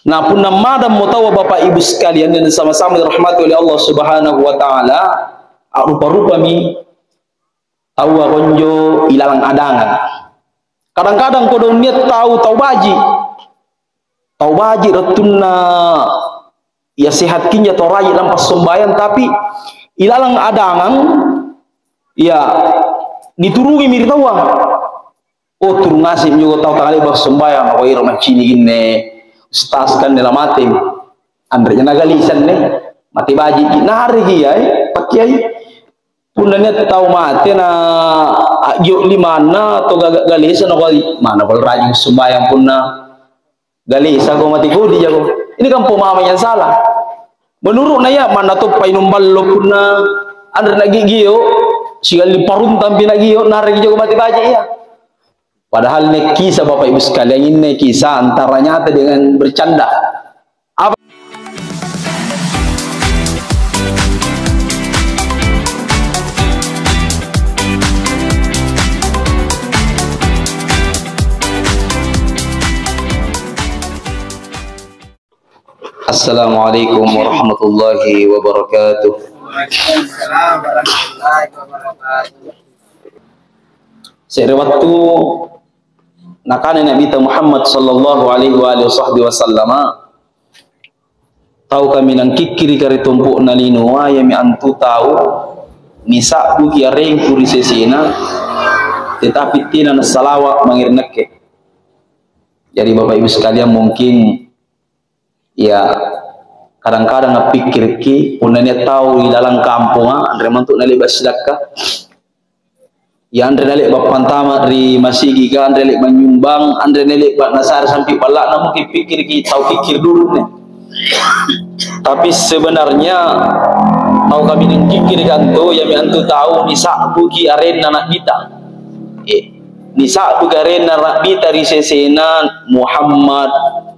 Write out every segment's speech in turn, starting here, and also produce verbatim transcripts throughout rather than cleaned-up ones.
Nah, punna madammo taua, Bapak Ibu sekalian yang sama-sama dirahmati oleh Allah Subhanahu wa Ta'ala, a'rupa-rupami taua konjo ilalang adangang. Kadang-kadang kodong nia' tau, tau baji'. Tau baji' rettunna, ia sehat kinja tau raji' lampa sombayang, tapi ilalang adangang, ia diturungimi ri taua. Oh, turung ngaseng joko tau tangale'ba sombayang, oh, ero' maccini' inne ustaz kanne lamate. Anre'ja nagali sanne, mate baji'ki, nareki, eh, pakiai. Punna nia' tau mate na a'gio' limanna atau gaga galesa, nakua, "Mana pole rajing sumbayang punna galesako, mate kodi jako?" Ini kan pemahaman yang salah. Menurutna ia, manna toppa inung ballo punna anre na gio', sialli paruntampi na gio', nareki jako mate baji' ia. Padahal nia' kisah, Bapak Ibu sekalian, ini kisah antara nyata dengan bercanda. Apa? Assalamualaikum warahmatullahi wabarakatuh. Se're wattu nakana Nabita Muhammad sallallahu alaihi wa alihi wasahbihi wasallama, "Tau kaminang kikkirika ri tompo'na linoa, iami antu tau nisa'buki arengku ri sesena, tetapi tena nassalawa' mange ri nakke." Jadi, Bapak Ibu sekalian, mungkin, ya, kadang-kadang appikkiriki, punna nia' tau ri lalang kamponga, anre mantu nale'ba' sidakka, ya, anre nale'ba' pantama' ri masigika, anre le'ba' nyumbang, anre nale'ba' nasare sampi balla'na, mungkin pikkiriki tau kikkiri dulu anne. Tapi sebenarnya tau kaminang kikkirika antu, iami antu tau nisa'buki arenna Na'bita. Eh, nisa'buki arenna Na'bita ri sesena Muhammad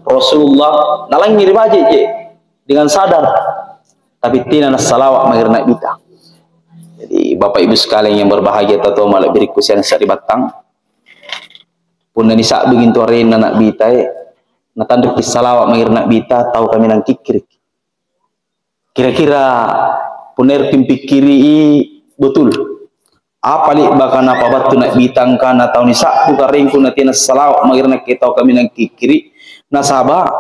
Rasulullah, nalangngere' baji' je dengan sadar, tapi tena nassalawa' mange ri Na'bita. Jadi, Bapak Ibu sekalian yang berbahagia, tau-tau mala'birikku siagang sari'battang, punna nisa'buki antu arenna Na'bita, eh, natanreki salawa' mange ri Na'bita, tau kaminang kikkiriki. Kira-kira punna ero' kimpikkiri'i betul, apa le'baka napabattu Na'bita angkana tau nisa'buka arengku na tena salawa' mange ri nakke tau kaminang kikkiri'? Nasaba',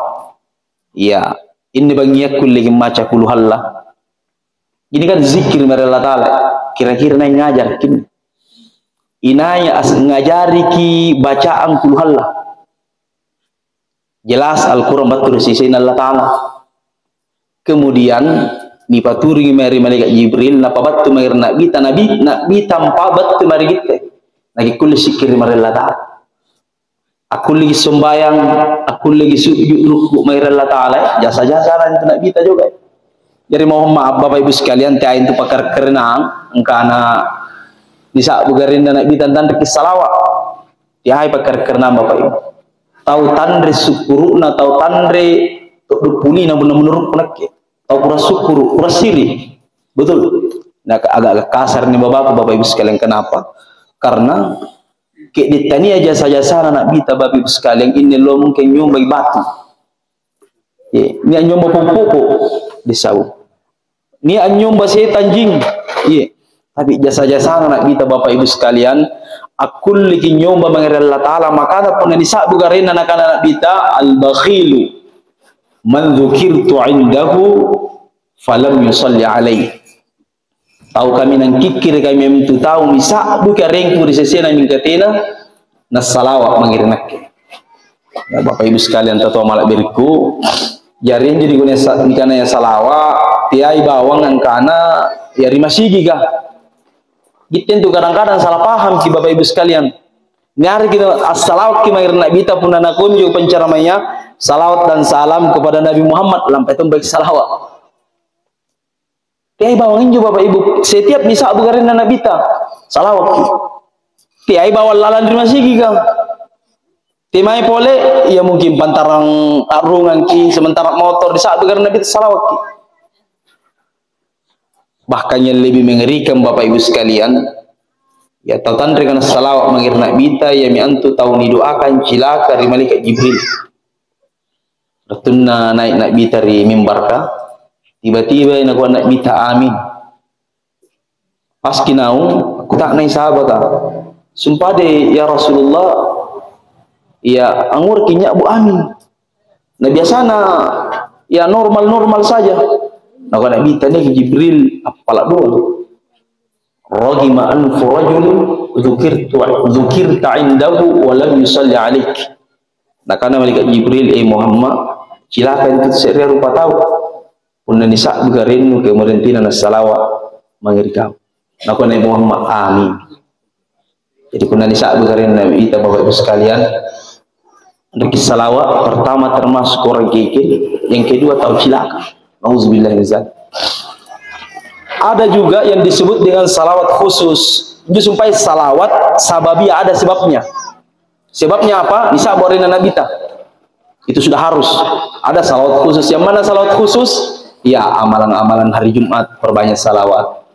iya, inni bangngi akkulleki maca Qul Huwallah. Ini kan zikir mae ri Allata'ala. Kira-kira inai ngajaraki? Inai as-, ngajariki bacaan Qul Huwallah? Jelas Al-Quran battu ri sesena Allata'ala. Kemudian nipaturungi mae ri Malaikat Jibril, napabattu mae ri Na'bita, Nabi, Na'bita mpabattu mae ri kitte. Nakikkulle sikkiri mae ri Allata'ala. Akkulleki sombayang, akkulleki su'ju' rukku' mae ri Allata'ala, eh, jasa-jasana antu Na'bita juga. Jari, mohon maaf, Bapak Ibu sekalian, teai antu pakkarakkarinang angkana nisa'bu garenna Na'bita tanreki salawa'. Teai pakkarakkarinang, Bapak Ibu. Tau tanre sukkuru'na, tau tanre to'du' pulina punna menurukku nakke. Tau kurang sukkuru', kurang siri'. Betul. Nah, agak-agak kasar nih Bapakku, Bapak Ibu sekalian. Kenapa? Karena ke'de' tania jasa-jasana Na'bita, Bapak Ibu sekalian, inne lo mungkin nyombai batu. Ye, nia' nyomba popo-popo di sau. Nia' nyomba setang, jing. Ye. Tapi jasa-jasana Na'bita, Bapak Ibu sekalian, akkulleki nyomba mange ri Allata'ala. Makana punna nisa'bu garenna, nakana Na'bita, "Al-bakhilu man dzukirtu indahu falam yusalli alaihi." Tau kaminang kikkirika memang tu tau nisa'buki arengku ri sesena mingka tena nassalawa' mange ri nakke. Ya, Bapak Ibu sekalian, tau-tau mala'birikku, jari injo nikanaya sa-, nikanaya salawa', teai bawang angkana ya ri masigika. Gitte antu kadang-kadang salah pahamki, Bapak Ibu sekalian. Niareki assalawakki mae ri Na'bita punna nakunjo pancaramaya, "Salawat dan salam kepada Nabi Muhammad," lampai tombaki salawa'. Teai bawang injo, Bapak Ibu, setiap nisa'bu garenna Na'bita, salawakki. Teai bawang lalang ri masigika. Te mae pole, iya mungkin pantarang a'rungangki, sementara motor, nisa'bu garenna Na'bita, salawakki. Bahkan yang lebih mengerikan, Bapak Ibu sekalian, ya, tau tanreka nassalawa' mange ri Na'bita, iami antu tau nidoakang cilaka ri Malaikat Jibril. Wattunna nai' Na'bita ri mimbarka, tiba-tiba nakua Na'bita, "Amin." Pas kinaung, kuta'nai sahabaka, "Sumpah deh, ya Rasulullah, ya, angnguraki nya'bu amin. Na biasana, ya, normal-normal saja." Nakua Na'bita, "Nia' Jibril appala' doang. Raghima anfu rajulin dzukirtu, dzukirta indahu wa lam yusalli alaik." Nakana malaikat Jibril, "Eh Muhammad, cilaka intu se'rea rupa tau. Punna nisa'bu karennu, kemudian tena nassalawa mange ri kau." Nakua Nabi Muhammad, "Amin." Jadi punna nisa'bu karenna Na'bita, Bapak Ibu sekalian, anreki salawa, pertama termasuk orang kikir, yang kedua tau cilaka. Nauzubillah min zalik. Ada juga yang disebut dengan salawat khusus. Itu supaya salawat sababiyah, ada sebabnya. Sebabnya apa? Nisa'bu arenna Na'bita. Itu sudah harus. Ada salawat khusus. Yang mana salawat khusus? Ya, amalan-amalan hari Jumat, perbanyak salawat.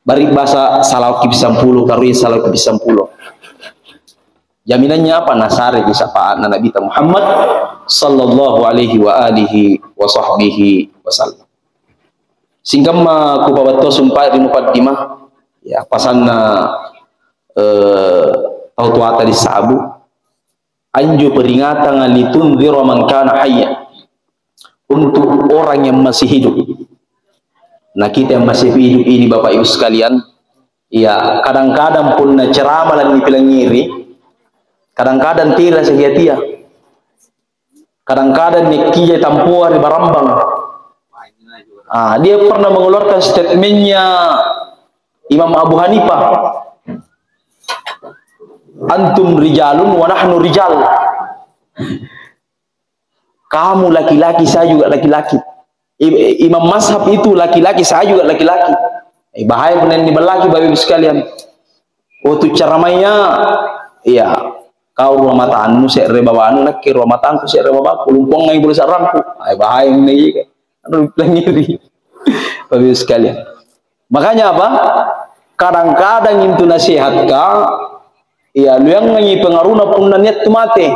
Bari' basa salawat ki pisampulo, karui salawat ki pisampulo. Jaminannya apa? Nasareki syafaatna Na'bita Muhammad sallallahu alaihi wa alihi wa sahbihi wasallam. Singkamma kupabattua sumpae ri mukaddimah, ya, pasanna, eh, tau toata ri Sabu. Anjo peringatanga litunzira man kana hayya, untuk orang yang masih hidup. Nah, kita yang masih hidup ini, Bapak Ibu sekalian, ya, kadang-kadang punna ceramah lanipilangngeri, kadang-kadang tera saja dia. Kadang-kadang nekkija tampoa ri barambang. Ah, dia pernah mengeluarkan statementnya Imam Abu Hanifah, "Antum rijalun wa nahnu rijal." Kamu laki-laki, saya juga laki-laki. I-, imam mazhab itu laki-laki, saya juga laki-laki. Eh, bahaya punna niballaki, Bapak Ibu sekalian. Oh, tu ceramahnya, iya, kau rua matannu se're babanu, nakke rua matangku se're babakku, lumpuangangi pole sa'rangku. Ai, bahaya punna iya, kan? Anu, langngeri. Bapak Ibu sekalian. Makanya apa? Kadang-kadang intu nasihatka, iya, luyangangi pengaruhna punna nia' tu mate.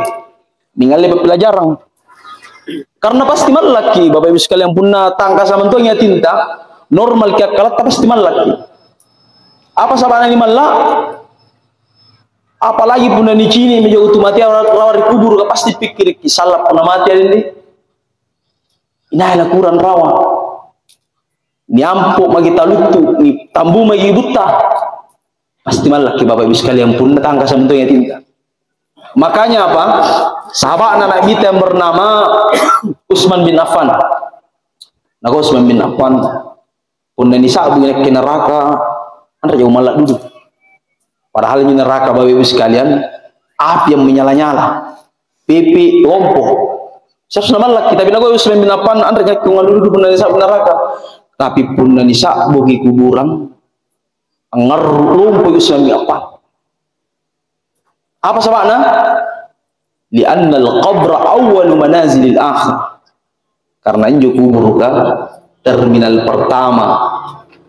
Ningalle pappilajarang. Karena pasti mallakki, Bapak Ibu sekalian, punna tangkasa mentuangi atinta, normalki akkalatta pasti mallakki. Apa saba'na nimalla? Apalagi punna nicini' mi jolo tu matea rawa ri kuburu, pasti pikkirikki, "Salla punna mate dende? Inai lakurang rawa? Niampo' maki taluttu, nitambu maki butta." Pasti mallakki, Bapak Ibu sekalian, punna tangkasa mentuangi atinta. Makanya apa? Sahaba'na Na'bita yang bernama Utsman bin Affan. Nakua Utsman bin Affan, "Punna nisa'bu nakke naraka, anreja malla' dudu." Padahal ini neraka, Bapak Ibu sekalian, api yang menyala-nyala. Pipi lompo. Siap sudah mallakki, tapi nakua Utsman bin Affan, "Anreja nakke ngallu dudu punna nisa'bu naraka." Tapi punna nisa'buki kuburang, angngarru' lompo Utsman bin Affan. Apa saba'na? "Li'annal qabra awwalu manazilil akhirah." Karena injo kuburuka terminal pertama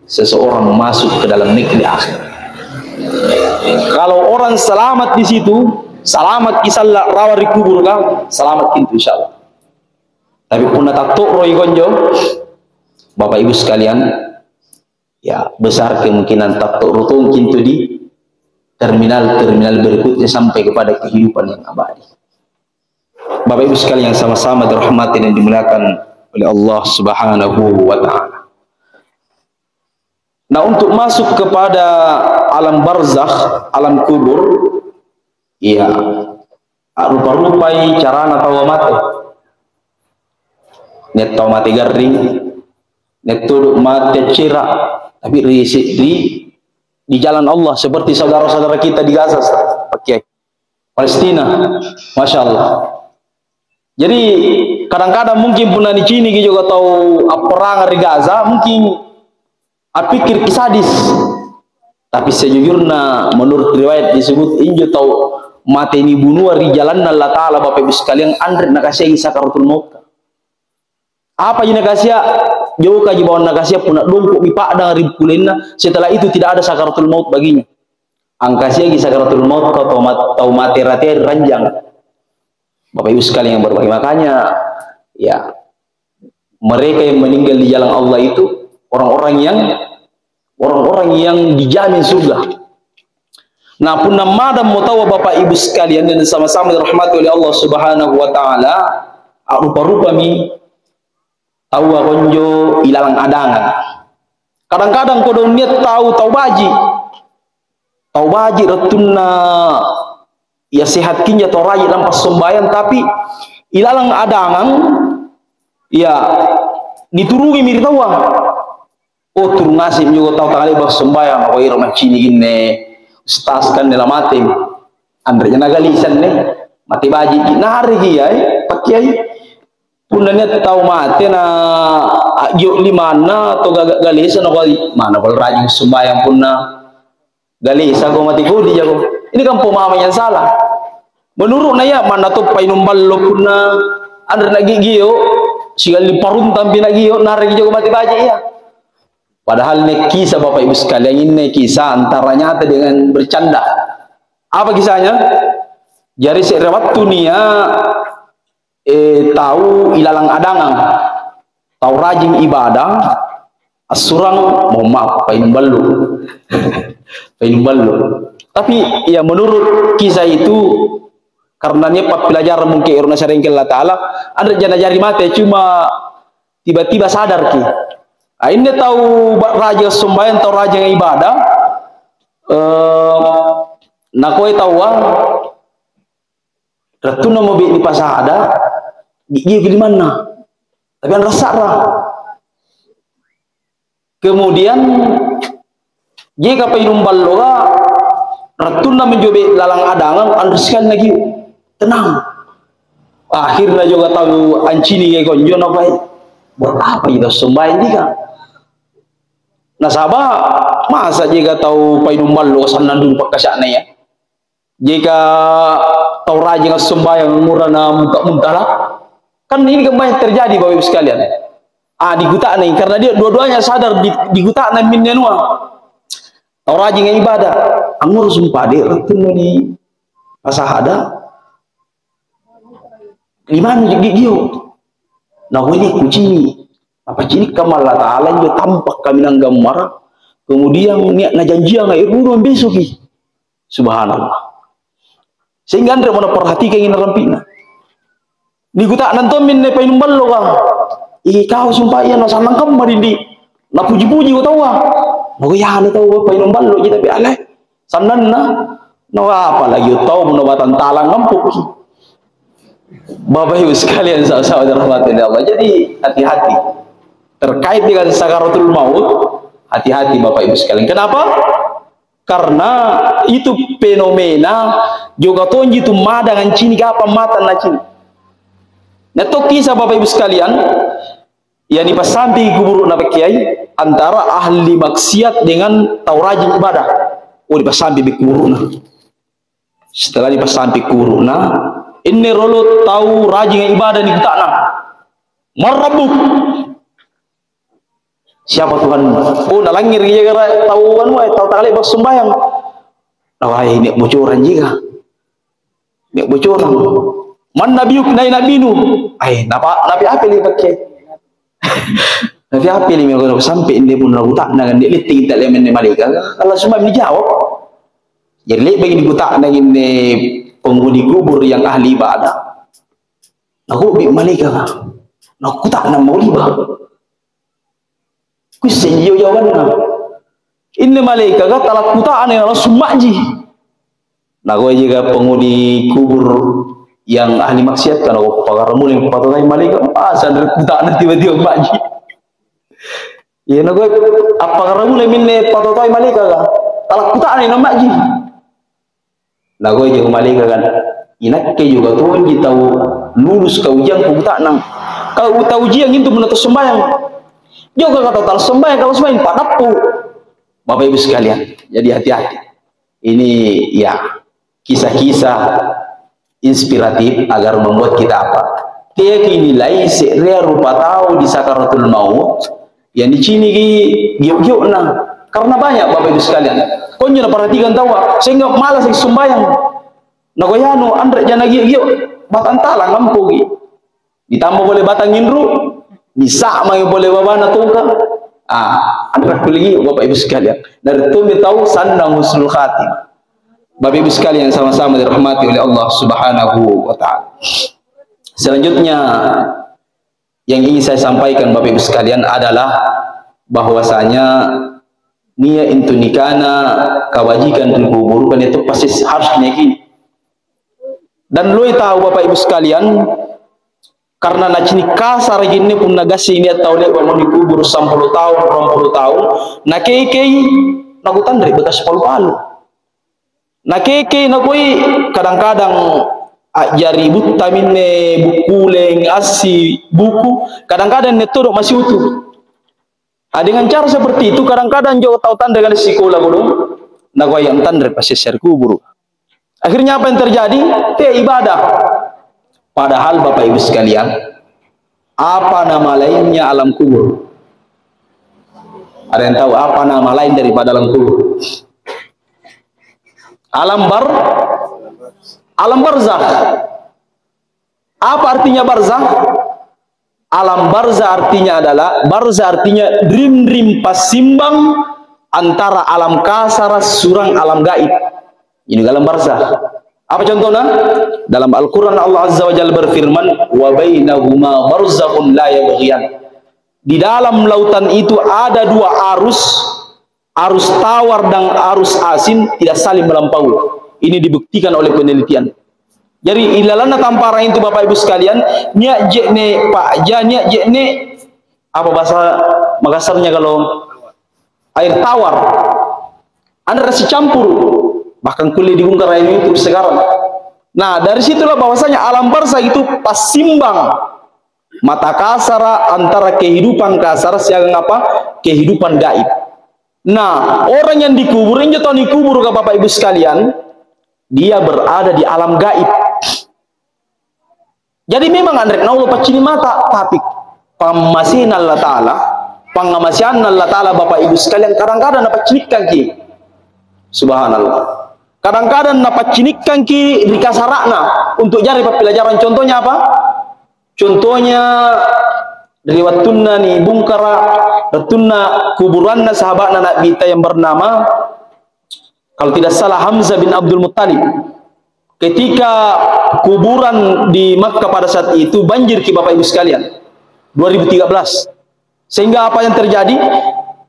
seseorang masuk ke dalam negeri akhirat. Kalau orang selamat di situ, selamat kisalla rawa ri kuburuka, selamat kintu insya Allah. Tapi punna tatto'roi konjo, Bapak Ibu sekalian, ya, besar kemungkinan tatto'ro tongki intu di terminal-terminal berikutnya sampai kepada kehidupan yang abadi. Bapak Ibu sekalian yang sama-sama dirahmati dan dimuliakan oleh Allah Subhanahu wa Ta'ala. Nah, untuk masuk kepada alam barzakh, alam kubur, iya, a'rupa-rupai carana tau mate. Nia' tau mate garring, nia' todo' mate cera', tapi ri, ri, di jalan Allah, seperti saudara-saudara kita di Gaza, Pak Kiai. Palestina, Masya Allah. Jadi, kadang-kadang mungkin punna niciniki juga tau apparang ri Gaza, mungkin appikkiriki sadis. Tapi sejujurna, menurut riwayat disebut, injo tau mate nibunua ri jalanna Allata'ala, Bapak Ibu sekalian, anre nakasiaki sakaratul maut. Apaji nakasia? Jokaji bawang nakasia punna dongko'mi pa'dang ri kulenna, setelah itu tidak ada sakaratul maut baginya. Angkasiaki sakaratul maut tau, tau mat-, tau mate ratea ri ranjang. Bapak Ibu sekalian yang berbahagia, makanya Ya, mereka yang meninggal di jalan Allah itu orang-orang yang orang-orang yang dijamin surga. Nah, punna madammo taua, Bapak Ibu sekalian, dan sama-sama dirahmati oleh Allah Subhanahu wa Ta'ala, a'rupa-rupami taua konjo ilalang adangang. Kadang-kadang kodong nia' tau, tau baji'. Tau baji' rettunna, ya, sehat kinja tau raji' lampa sombayang, tapi ilalang adangang, ya, diturungimi ri taua. Oh, turung ngaseng joko tau tangale'ba sombayang, oh, ero' mancini' ginne, ustaz kan nela mate. Anre'ja nagalisanne, mate baji'ji, nareki ya, eh, pakkiai. Punna nia' tau mate na a'gio' limanna atau gaga galesa, nakua, "Mana pole rajing sumbayang punna galesako mate kodi jako?" Ini kan pemaham yang salah. Menurutna iya, manna to painung ballo punna anre na gio', sialli paruntampi na gio', nareki jako mate baji' iya. Padahal nia' kisah, Bapak Ibu sekalian, ini kisah antara nyata dengan bercanda. Apa kisahnya? Jari se're wattu nia' eh, tau ilalang adangang, tau rajing ibadah, assurang, mohon maaf, painung ballo. Painung ballo. Tapi, ya, menurut kisah itu, karena nia' pappilajarang mungkin ero' nasarengki Allata'ala, anre'ja najari mate, cuma tiba-tiba sadarki. Ah, inne tau ba-, rajing sombayang, tau rajing ibadah, eh, nakoi taua, Rattunna mobe' nipasada, gi-, gioki limanna. Tapi anrassa'ra. Kemudian, jeka painung balloka, rattunna minjo be' lalang adangang, anre sikali nagio'. Tenang. Akhirna joka tau ancinigai konjo, napae, "Buat apa kita sombayang jika?" Nasaba', masa jeka tau painung ballo sannang dulu pakkasia'na, ya? Jika tau rajing assombayang angngura na munta-muntala', kan ini kan banyak terjadi, Bapak Ibu sekalian. Ah, diguta'nai, karena dia dua-duanya sadar di, diguta'nai minne anua. Tau rajing ibadah, angngura sumpah de' rattunnu ni pasahada, limannu gio'. Nah, ini kucini'. Apa cini'kamma Allata'ala injo tampa' kaminang gammara', kemudian nia' najanjianga ero' besoki. Subhanallah. Sehingga anre'mo naparhatikangi narampi'na. Nikuta'nang tomminne painung balloka. "Ikau sumpah iya nasannang kamma dindi'. Napuji-pujiko taua." Nakuya anu taua painung balloji tapi ale. Sannanna, no apalagi tau nabatang talang ampokki. Bapak Ibu sekalian, sama-sama dirahmati oleh Allah. Jadi hati-hati. Terkait dengan sakaratul maut, hati-hati Bapak Ibu sekalian. Kenapa? Karena itu fenomena, joko tonji tu madang ancini' kapang mata nacini'. Nah, to kisah Bapak Ibu sekalian, yang dipassampi kuburu'na pakiai antara ahli maksiat dengan tau rajin ibadah. Oh, dipassampi kuburu'na. Setelah dipassampi kuburu'na, inne rolo tau rajin ibadah nikuta'nang, "Man rabbuk?" Siapa Tuhanmu? Oh, nalangngeri jekara tau anu, eh, tau tangale'ba sumbayang. Nawai, nia' bocorang jika. Nia' bocorang. Man nabiyuk, nai nabinu? Ai, napa, napi apa li pakke? Napi apa li meko sampe inde punna kuta'nang, ande letting ta lemenne malaika. Kalau semua dijawab. Jadi le'baki nikuta'nang inde penghuni kubur yang ahli ibadah. Nakubi malaika. Nakuta'nang mauliba. Kuissenji jawabanna. Inne malaikaka talakkuta'nai na langsung ma'ji. Nakuaji ka penghuni kubur yang ahli maksiat, ka nakua, "Pakkaramulai patotai malaika." Ah, sanre kuta'na tiba-tiba ma'ji. Iya, nakua, "Appakkaramulai minne patotai malaikaka." Talakkuta'nai na ma'ji. Nakuaji malaikaka, "Inakke juga tonji tau lulus kaujiang kukuta'nang. Kau tau ujiang intu punna tassombayang. Jokaka tau tassombayang, kalau sembayang padappu." Bapak Ibu sekalian, jadi hati-hati. Ini ya kisah-kisah inspiratif agar membuat kita apa? Teaki nilai se'rea rupa tau di sakaratul maut, yang diciniki gio'-gio'na. Karena banyak, Bapak Ibu sekalian. Konjo naperhatikan taua, sehingga malas sembayang. Nakoyanu, anre jana gio'-gio', batang talang ampogi. Ditamba pole batang inru, nisa'mai pole babana tongka. Ah, anre kulleki, Bapak Ibu sekalian. Dari tumi tau sannang husnul khatimah. Bapak Ibu sekalian yang sama-sama dirahmati oleh Allah Subhanahu wa Ta'ala. Selanjutnya, yang ingin saya sampaikan, Bapak Ibu sekalian, adalah bahwasanya nia' intu nikana kabajikan ri kuburuka itu pasti harus niyakini. Dan loi tau, Bapak Ibu sekalian, karena nacini' kasaraki inni punna gassing nia' tau le'ba' mamo nikuburu' sampulo taung, ruampulo taung, nakekei, nakutanre bekas palu-palu. Nakekei, nakoi, kadang-kadang a'jari butta minne, bukkuleng, assi, buku, kadang-kadang nia' todo' masiutu. Ah, dengan cara seperti itu, kadang-kadang jo tau tanre kan sikola kodong, nakua yang tanre pasti ri kuburu'. Akhirnya apa yang terjadi? Tea ibadah. Padahal Bapak Ibu sekalian, apa nama lainnya alam kubur? Ada yang tahu apa nama lain daripada alam kubur? Alam bar-, alam barzakh. Apa artinya barzakh? Alam barzah artinya adalah, barzah artinya rim-rim passimbang antara alam kasara surang alam gaib. Ini alam barzah. Apa contohnya? Dalam Al-Quran Allah Azza wa Jalla berfirman, "Wa bainahuma barzakhun la yabghiyan." Di dalam lautan itu ada dua arus, arus tawar dan arus asin tidak saling melampaui. Ini dibuktikan oleh penelitian. Jadi, ilalanna tamparang itu, Bapak Ibu sekalian, nia' je'ne' pa'ja, nia' je'ne', apa bahasa Makassarnya kalau air tawar. Anre sicampur. Bahkan kulle dibungkara di YouTube sekarang. Nah, dari situlah bahwasanya alam barzah itu passimbang mata kasara antara kehidupan kasara siagang apa? Kehidupan gaib. Nah, orang yang dikubur, injo tau nikuburu' ka Bapak Ibu sekalian, dia berada di alam gaib. Jadi memang anre naolo paccini' mata, tapi pammasena Allata'ala, pangngamaseanna Allata'ala, Bapak Ibu sekalian, kadang-kadang napaccinikkangki. Subhanallah. Kadang-kadang napaccinikkangki ri kasara'na untuk jari pappilajarang. Contohnya apa? Contohnya, ri wattunna nibungkara', wattunna kuburanna sahaba'na Na'bita yang bernama, kalau tidak salah, Hamzah bin Abdul Muttalib. Ketika kuburan di Makkah pada saat itu banjirki, Bapak Ibu sekalian, dua ribu tiga belas. Sehingga apa yang terjadi?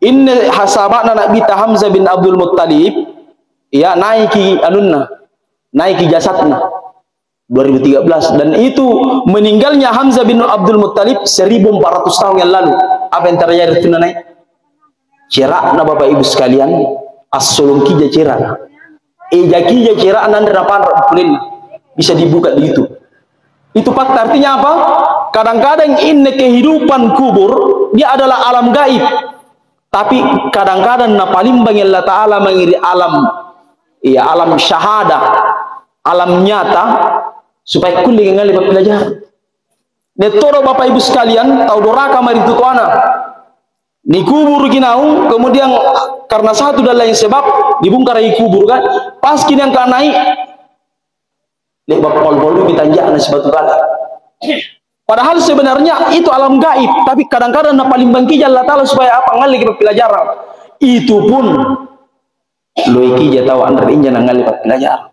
Inne ha-, sahaba'na Na'bita Hamzah bin Abdul Muttalib, ya, naiki anunna, naiki jasadna. Dua ribu tiga belas. Dan itu meninggalnya Hamzah bin Abdul Muttalib seribu empat ratus tahun yang lalu. Apa yang terjadi tunanai? Cera'na, Bapak Ibu sekalian, assolongkija cera'na. Ejakija cera'na anre napanra' bukkuleng. Bisa dibuka di YouTube. Itu fakta, artinya apa? Kadang-kadang inne kehidupan kubur, dia adalah alam gaib. Tapi kadang-kadang napalimbangi Allata'ala mange ri alam, iya, alam syahadah, alam nyata, supaya kulle ngalli pappilajarang. Nia' todo' Bapak Ibu sekalian, tau doraka mae ri tutoana. Nikuburuki naung, kemudian karena satu dan lain sebab, dibungkaraki kuburu' kan, paski niangka' nai', le'ba' palu-palumi tanja'na sibatu kale. Padahal sebenarnya itu alam gaib, tapi kadang-kadang napalimbangkija Allata'ala supaya apa? Ngalleki pappilajarang. Itu pun loekija tau anre inja nangngalle pappilajarang.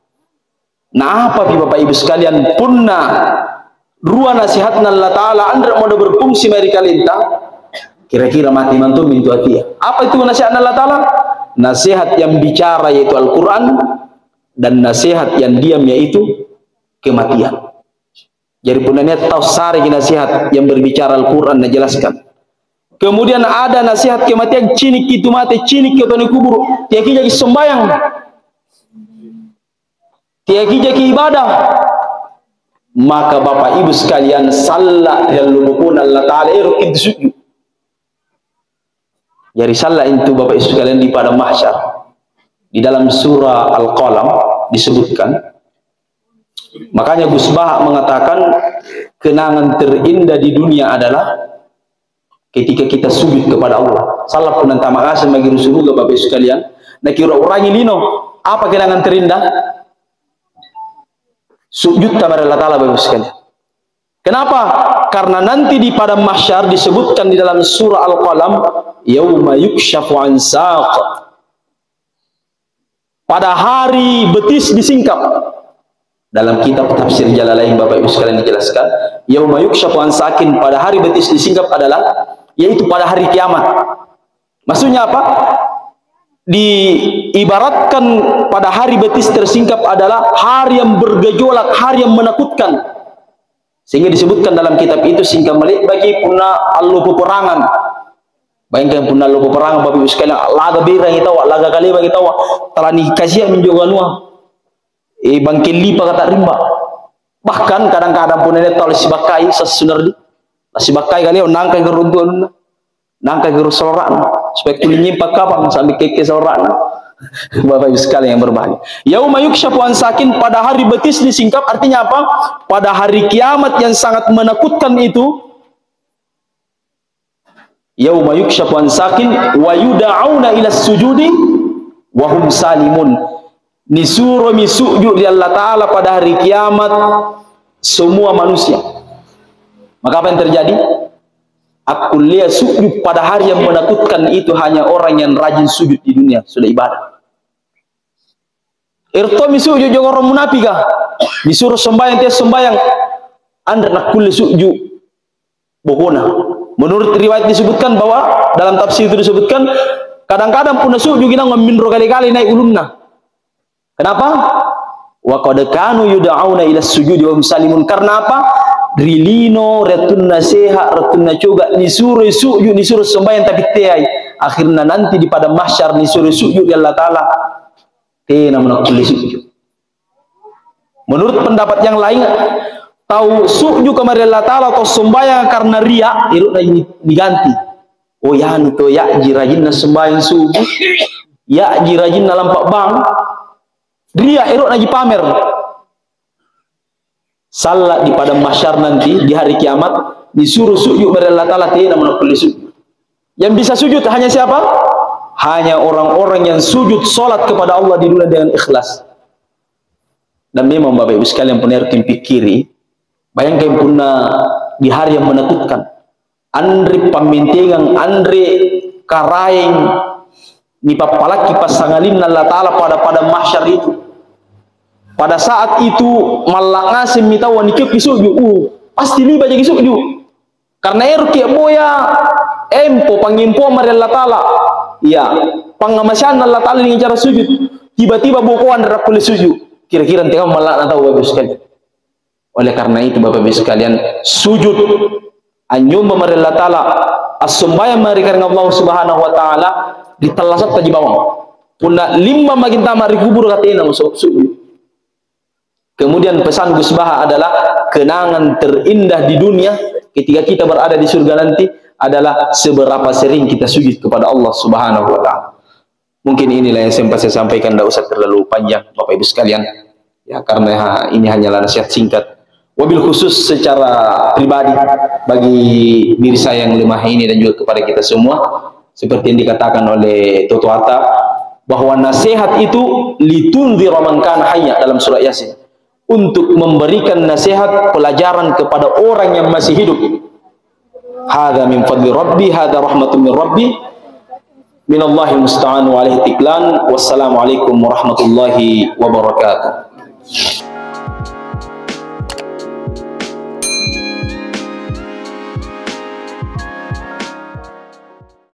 Nah, apapi Bapak Ibu sekalian, punna rua nasihatna Allata'ala anre'mo naberfungsi mae ri kalenta, kira-kira mate mantommi antu atia. Apa itu nasihatna Allata'ala? Nasihat yang bicara yaitu Al-Quran, dan nasihat yang diam yaitu kematian. Jadi punna nia' tau sareki nasihat yang berbicara Al-Quran najelaskan. Kemudian ada nasihat kematian, cinikki tu mate, cinikki tau nikuburu', teakijaki sombayang, teakijaki ibadah. Maka Bapak Ibu sekalian, salla' ri allompo'na Allata'ala, ero' itu sujud. Jari salla' intu Bapak Ibu sekalian di padang mahsyar. Di dalam surah Al-Qalam disebutkan, makanya Gus Baha mengatakan, kenangan terindah di dunia adalah ketika kita sujud kepada Allah. Salla' punna antama' ngaseng maki ri suruga, Bapak Ibu sekalian, nakiura-urangi lino, apa kenangan terindah? Sujudta mae ri Allata'ala, Bapak Ibu sekalian. Kenapa? Karena nanti di padang mahsyar disebutkan di dalam surah Al-Qalam, "Yauma yuksyafu an saq." Pada hari betis disingkap. Dalam kitab tafsir Jalalain, Bapak Ibu sekalian, dijelaskan, "Yauma yuksyafu an saqin," pada hari betis disingkap adalah, yaitu pada hari kiamat. Maksudnya apa? Diibaratkan pada hari betis tersingkap adalah hari yang bergejolak, hari yang menakutkan. Sehingga disebutkan dalam kitab itu, singkamma le'baki punna allo peperangan. Bayangkan punna allo peperangan, Bapak Ibu sekalian, laga berangi taua, laga kalebangi taua, tala nikasia minjo anua. Eh, bangkeng lipaka ta'rimba. Bahkan kadang-kadang punna nia' tau lasibakkai sassunardi. Lasibakkai kaleo, nangkai keruntuanna. Nangkai guru salora'na. Supaya kulinyimpa kapang sambil kekke salora'na. Bapak Ibu sekalian yang berbahagia. "Yauma yuksyafu an saqin," pada hari betis disingkap, artinya apa? Pada hari kiamat yang sangat menakutkan itu, "Yauma yuksyafu an saqin wa yud'auna ila sujudi wa hum salimun." Nisuromi su'ju ri Allata'ala pada hari kiamat semua manusia. Maka apa yang terjadi? Akkullea su'ju pada hari yang menakutkan itu hanya orang yang rajin sujud di dunia, sudah ibadah. Ero' tommi su'ju jokoro munapika, disuro sombayang, tea sombayang, anre nakkulle su'ju bokona. Menurut riwayat disebutkan bahwa dalam tafsir itu disebutkan, kadang-kadang punna su'juki naung amminro kale-kale nai' ulunna. Kenapa? "Wa qad kanu yud'auna ila sujudi wa hum salimun." Karena apa? Ri lino, ri wattunna seha', ri wattunna coga', nisuroi su'ju, nisuro sombayang tapi teai. Akhirna nanti di padang mahsyar nisuroi su'ju ri Allata'ala. Tenamo nakkulle su'ju. Menurut pendapat yang lain, tau su'ju kamari Allata'ala, tau sombayang karena ria', ero'na ni-, niganti. Oh, ianu to, ya'ji rajinna sombayang subuh, ya'ji rajinna lampa bang, ria' ero'naji pamer. Salla' di padang mahsyar nanti, di hari kiamat, disuruh sujud mae ri Allata'ala, tenamo nakkulle sujud. Yang bisa sujud hanya siapa? Hanya orang-orang yang sujud salat kepada Allah di dunia dengan ikhlas. Dan memang, Bapak Ibu sekalian, punna ero' kipikkiri, bayangkan punna di hari yang menakutkan, anre pammentengang, anre karaeng nipappalakki passangalinna Allata'ala pada padang mahsyar itu. Pada saat itu, malla' ngasemmi taua nikiokki sujud, uh, pasti liba' jaki sujud. Karena eroki a'boya empo, pangngempoang mae ri Allata'ala. Iya, pangngamaseanna Allata'ala dengan cara sujud. Tiba-tiba bokoang ri nakkulle sujud. Kira-kira antekamma malla'na tau, Bapak Ibu sekalian? Oleh karena itu, Bapak Ibu sekalian, sujud, anynyomba mae ri Allata'ala, assombayang mae ri karaeng Allah Subhanahu wa Ta'ala, ri tallasattaji bawang. Punna limbang maki antama' ri kuburu, tenamo su-, sujud. Kemudian pesan Gus Baha adalah kenangan terindah di dunia ketika kita berada di surga nanti adalah seberapa sering kita sujud kepada Allah Subhanahu wa Ta'ala. Mungkin inilah yang sempat saya sampaikan, tidak usah terlalu panjang, Bapak Ibu sekalian. Ya, karena ini hanyalah nasihat singkat. Wabil khusus secara pribadi bagi diri saya yang lemah ini dan juga kepada kita semua, seperti yang dikatakan oleh Totoata, bahwa nasihat itu litunzira man kana hayya dalam surah Yasin, untuk memberikan nasihat pelajaran kepada orang yang masih hidup. Hadza min fadli Rabbi, hadza rahmatun min Rabbi, minallahil musta'an wa alaihi tiklan. Wassalamualaikum warahmatullahi wabarakatuh.